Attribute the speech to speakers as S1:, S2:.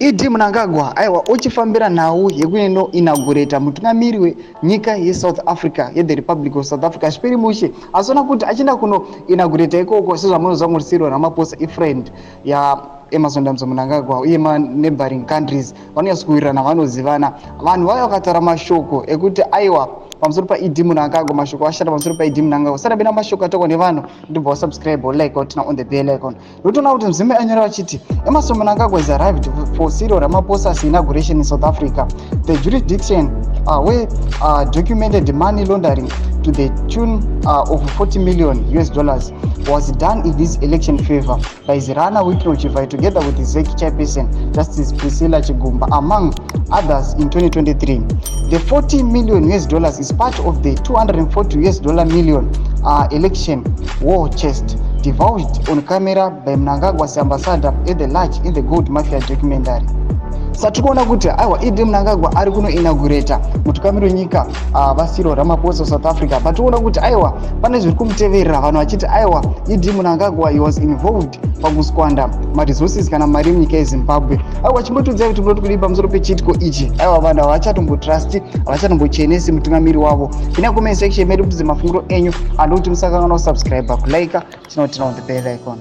S1: ED Mnangagwa aiwa ochifambira nhau yekuno inaugurata mutungamiri wenyika yeSouth Africa, yeThe Republic of South Africa. Zviperi mushe, asiona kuti achienda kuno inaugurata ikoko, sezvamunoziva kuti Cyril Ramaphosa ifriend yaEmmerson Dambudzo Mnangagwa, uye maneighboring countries vanonyatsokuwirirana, vanozivana. Vanhu vauya vakataura mashoko ekuti aiwa, pamusoro paED Mnangagwa, mashoko ashata pamusoro paED Mnangagwa. Sarabina mashoko ataurwa nevanhu, ndibva wasubscribe, like, turn on the bell icon. Ndotoona kuti mudzimai anyora vachiti, "Emmerson Mnangagwa is arrived for Cyril Ramaphosa's inauguration in South Africa, the jurisdiction where documented money laundering to the tune of 40 million US dollars was done in his election favor by runner Wicknell Chivayo together with the ZEC chairperson Justice Priscilla Chigumba, among others, in 2023. The 40 million US dollars is part of the 240 US dollar million election war chest divulged on camera by Mnangagwa's ambassador at the large in the Gold Mafia documentary." Satiri kuona kuti aiwa, ED Mnangagwa ari kunoinaugurata mutungamiri wenyika vaCyril Ramaphosa, South Africa. Pationa kuti aiwa, pane zviri kumuteverera, vanhu vachiti aiwa, ED Mnangagwa, he was involved pakusquander maresources kana mari munyika yeZimbabwe. Aiwa, chimbotiudzai kuti munoti kudii pamusoro pechiitiko ichi. Aiwa, vanhu havachatombotrust, havachatombochenesi mutungamiri wavo. Ina comment section medu kuti mafungiro enyu. Andokuti musakanganwa kusubscribe, kulike, chinoturn on the bell icon.